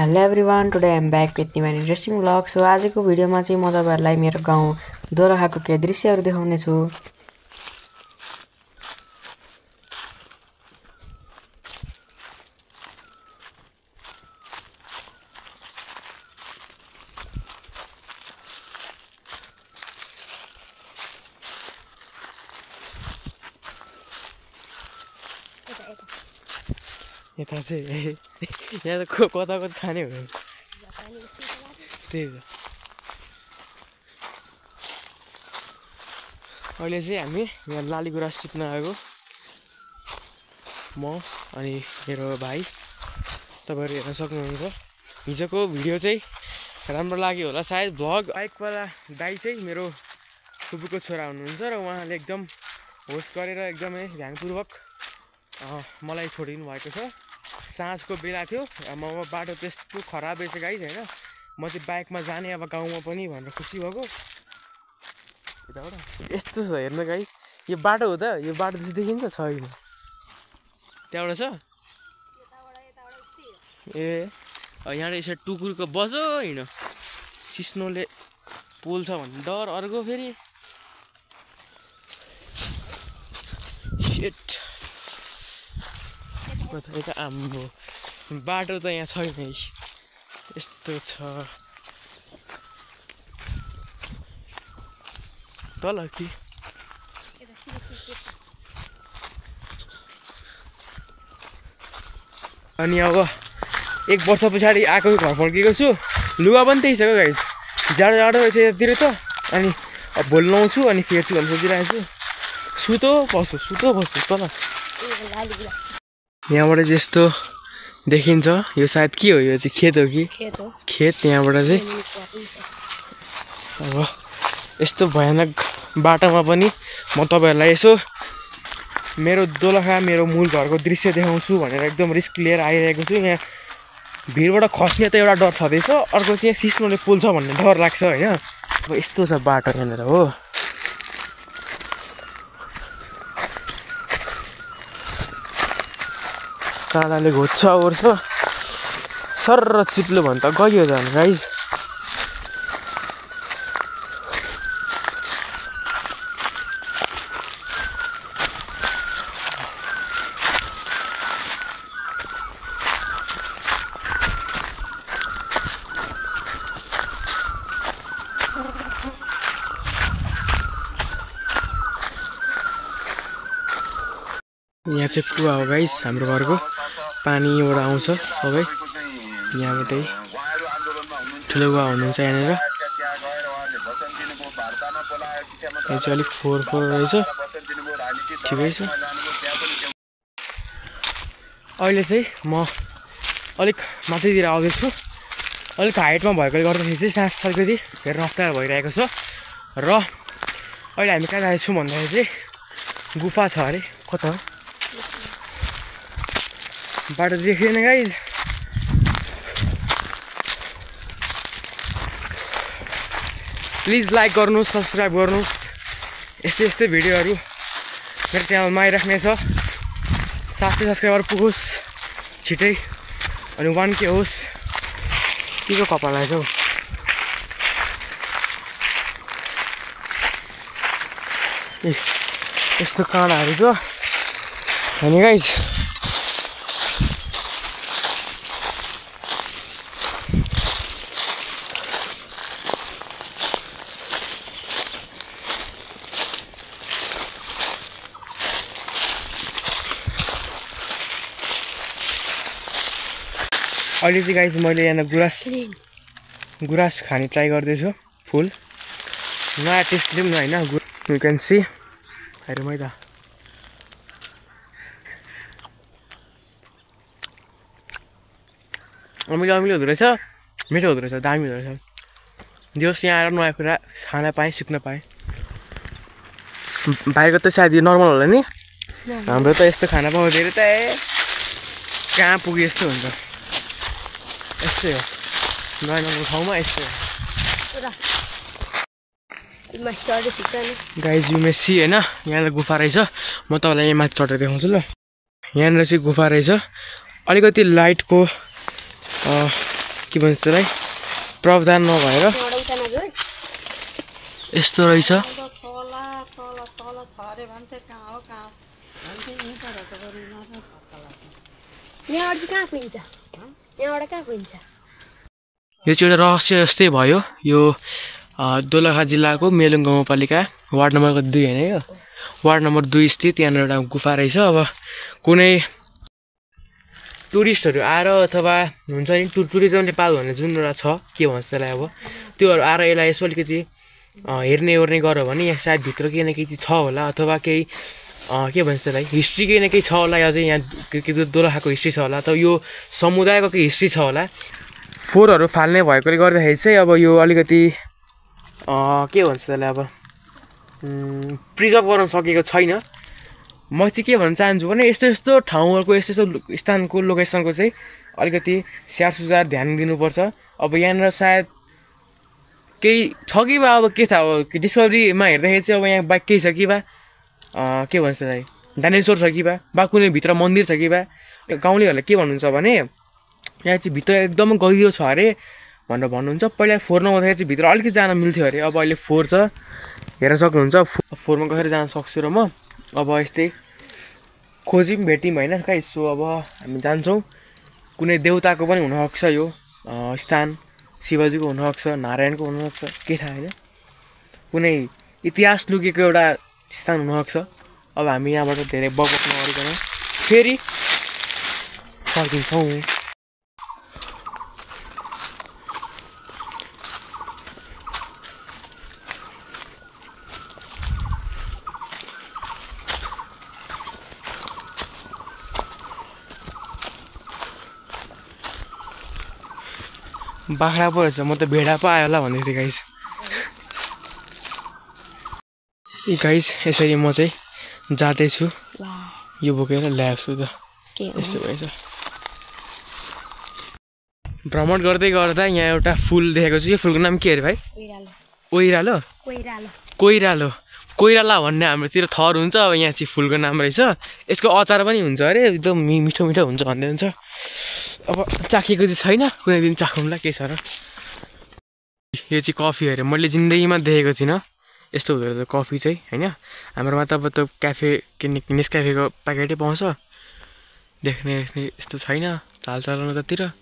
Hello everyone, today I am back with new and interesting vlog. So आजको भिडियोमा चाहिँ म तपाईहरुलाई मेरो गाउँ दोलखाको केही दृश्यहरू देखाउने छु। यता चाहिँ यहाँ त कता कता खाने हो त्यही त। अहिले चाहिँ हामी यहाँ लालीगुराँस टिप्न आएको, म अनि मेरो भाइ। तपाईहरु हेर्न सक्नुहुन्छ। हिजोको भिडियो चाहिँ राम्रो लाग्यो होला सायद। भ्लग बाइकवाला दाइ चाहिँ मेरो फुपूको छोरा हुनुहुन्छ र उहाँले एकदम होस्ट गरेर एकदमै ध्यानपूर्वक मलाई छोडिदिनु भएको छ। साँझको बेला थियो, म बाटो त्यस्तो खराब रहेछ गाइस हैन। म चाहिँ बाइकमा जाने अब गाउँमा पनि भनेर खुसी भएको। यस्तो छ हेर्नु गाइस, यो बाटो हो त, यो बाटो चाहिँ देखिन्छ छैन। त्यहाँबाट छ ए यहाँ यसरी टुकुरको बसो हिँड, सिस्नोले पोल्छ भन्ने डर अर्को फेरि। शिट यता आम्बो बाटो त यहाँ छैन है, यस्तो छ तल कि। अनि अब 1 वर्ष पछाडि आएको घर फर्केको छु। लुगा पनि त्यही छ क्या गाइस, जाडो जाडो रहेछ यतातिर त। अनि अब भोलि लाउँछु अनि फेर्छु भनेर सोचिरहेको छु। सुतो बस्छु तल। यहाँबाट यस्तो देखिन्छ, यो सायद के हो, यो चाहिँ खेत हो कि खेत। यहाँबाट चाहिँ अब यस्तो भयानक बाटोमा पनि म तपाईहरुलाई यसो मेरो दोलखा मेरो मूल घरको दृश्य देखाउँछु भनेर एकदम रिस्क लिएर आइरहेको छु। यहाँ भिडबाट खस्ने त एउटा डर छँदैछ, अर्को चाहिँ सिस्नोले पोल्छ भन्ने डर लाग्छ हैन। अब यस्तो छ बाटो यहाँनिर हो। काँडाले घोच्छ ओर्छ, सर्र चिप्लो भने त गयो झन् गाइस। यहाँ चाहिँ कुवा हो गाइस, हाम्रो घरको पानी एउटा आउँछ सबै यहाँबाटै। ठुलो कुवा हुनुहुन्छ यहाँनिर। यहाँ चाहिँ अलिक फोहोर रहेछ, ठिकै छ। अहिले चाहिँ म अलिक माथितिर आउँदैछु। अलिक हाइटमा भएकोले गर्दाखेरि चाहिँ सास अलिकति हेर्न अप्ठ्यारो भइरहेको छ। र अहिले हामी कहाँ जाँदैछौँ भन्दाखेरि चाहिँ गुफा छ अरे, कता हो बाटो देखिएन गाइज। प्लिज लाइक गर्नुहोस्, सब्सक्राइब गर्नुहोस्। यस्तै भिडियोहरू मेरो च्यानलमा आइराख्नेछ। 700 सब्सक्राइबर पुगोस् छिटै, अनि 1K होस्। के को कपाल आएछ हौ। यस्तो काँडाहरू छ अनि गाइज अहिले चाहिँ गाइस मैले यहाँ गुराँस खाने ट्राई गर्दैछु। फुल नयाँ टेस्ट लिउँ न होइन। यु क्यान सी हेर मैदा अमिलो हुँदो रहेछ, मिठो हुँदो रहेछ, दामी हुँदो रहेछ। दियोस् यहाँ आएर नयाँ कुरा खान पाएँ, सिक्न पाएँ। बाहिरको त सायद यो नर्मल होला नि, हाम्रो त यस्तो खाना पाउँदैन त। कहाँ पुग्यो यस्तो हुन्छ, यस्तै हो नयाँ नयाँ ठाउँमा यस्तै हो। गाइज यु मे सी हैन, यहाँ गुफा रहेछ। म तपाईँलाई यहाँ माथि चढेर देखाउँछु ल। यहाँनिर चाहिँ गुफा रहेछ। अलिकति लाइटको के भन्छ त्यसलाई प्रावधान नभएर यस्तो रहेछ। यो चाहिँ एउटा रहस्य जस्तै भयो। यो दोलखा जिल्लाको मेलुङ गाउँपालिका वार्ड नम्बर 2 हैन यो वार्ड नम्बर 2 स्थित यहाँनिर एउटा गुफा रहेछ। अब कुनै टुरिस्टहरू आएर अथवा हुन्छ नि टुरिज्म नेपाल भन्ने जुन एउटा छ के भन्छ त्यसलाई अब त्योहरू आएर यसलाई यसो अलिकति हेर्ने ओर्ने गर्यो भने यहाँ सायद भित्र केही न केही छ होला अथवा केही के भन्छ त्यसलाई हिस्ट्री केही न केही छ होला। अझै यहाँ दोलखाको हिस्ट्री छ होला त यो समुदायको केही हिस्ट्री छ होला। फोहोरहरू फाल्ने भएकोले गर्दाखेरि चाहिँ अब यो अलिकति के भन्छ त्यसलाई अब प्रिजर्भ गर्न सकेको छैन। म चाहिँ के भन्न चाहन्छु भने यस्तो यस्तो ठाउँहरूको यस्तो यस्तो स्थानको लोकेसनको चाहिँ अलिकति स्याहार सुसार ध्यान दिनुपर्छ। अब यहाँनिर सायद केही छ कि बा अब के थाहा हो डिस्कभरीमा हेर्दाखेरि चाहिँ अब यहाँ बाइक केही छ कि बा के भन्छ त्यसलाई डाइनोसर छ कि बा कुनै भित्र मन्दिर छ कि बा। गाउँलेहरूले के भन्नुहुन्छ भने यहाँ चाहिँ भित्र एकदमै गहिरो छ अरे भनेर भन्नुहुन्छ। पहिला फोहोर नहुँदाखेरि चाहिँ भित्र अलिकति जान मिल्थ्यो अरे। अब अहिले फोहोर छ हेर्न सक्नुहुन्छ। फोहोरमा गएर जान सक्छु र म अब यस्तै खोज्यौँ भेट्यौँ होइन कहीँ। सो अब हामी जान्छौँ। कुनै देउताको पनि हुनसक्छ यो स्थान शिवजीको हुनसक्छ नारायणको हुनसक्छ के थाहा होइन। कुनै इतिहास लुकेको एउटा स्थान हुनसक्छ। अब हामी यहाँबाट धेरै बकबक नगरिकन फेरि फर्किन्छौँ। बाख्रा पो रहेछ म त भेडा पो आयो होला भन्दै थिएँ गाइस। गाइस यसरी म चाहिँ जाँदैछु यो बोकेर ल्याएको त यस्तो भएछ। भ्रमण गर्दै गर्दा यहाँ एउटा फुल देखेको छु। यो फुलको नाम के अरे भाइ? ओइरालो कोइरालो कोइराला भन्ने हाम्रोतिर थर हुन्छ। अब यहाँ चाहिँ फुलको नाम रहेछ। यसको अचार पनि हुन्छ अरे एकदम मिठो मिठो हुन्छ भन्दै हुन्छ। अब चाखेको चाहिँ छैन कुनै दिन चाखौँला के छ र। यो चाहिँ कफी अरे मैले जिन्दगीमा देखेको थिइनँ यस्तो हुँदो रहेछ कफी चाहिँ होइन। हाम्रोमा त अब त क्याफे नेस्क्याफेको प्याकेटै पाउँछ देख्ने यस्तो छैन चालचलन उतातिर।